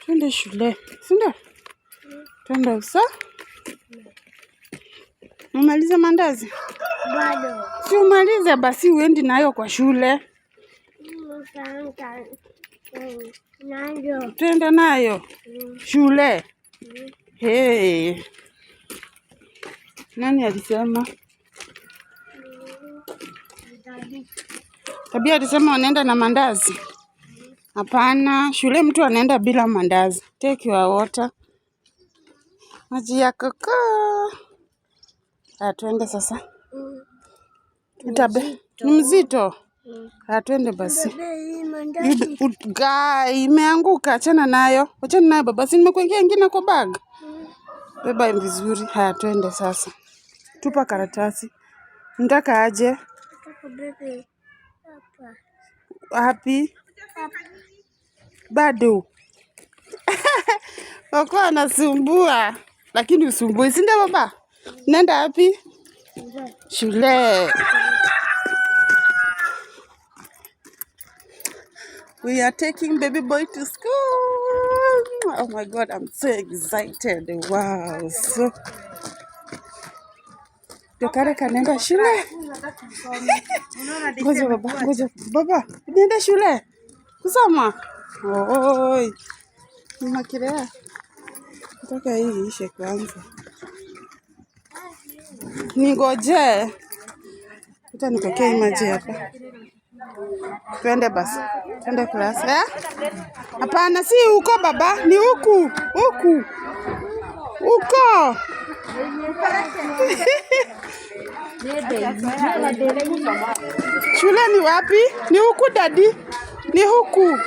Twende shule, si ndio? Twende usa. Umalize mandazi? Bado. Si umalize basi uendi nayo kwa shule. Nayo. Twende nayo shule. Hey. Nani alisema? Tabia alisema wanaenda na mandazi. Hapana, shule mtu anaenda bila mandazi. Take your water. Maji ya koko. Twende sasa. Utabe. Ni mzito. Twende basi. Guy, imeanguka. Achana nayo. Achana nayo baba. Si nimekuwekea ingine kwa bag. Beba vizuri. Haya, twende sasa. Tupa karatasi. Nataka aje? Wapi? Bado. Wako anasumbua. Lakini usumbui, si ndio baba? Nenda wapi? Shule. We are taking baby boy to school. Oh my God, I'm so excited. Wow. So Dokare kanaenda shule. Ngoja baba, ngoja baba, nenda shule kusoma. Oi, makirea, nataka hii ishe kwanza. Ningoje, acha nipokee hii maji hapa. Twende basi, twende class. Eh? Hapana, si huko baba, ni huku huku huko. Shule ni wapi? Ni huku daddy, ni huku.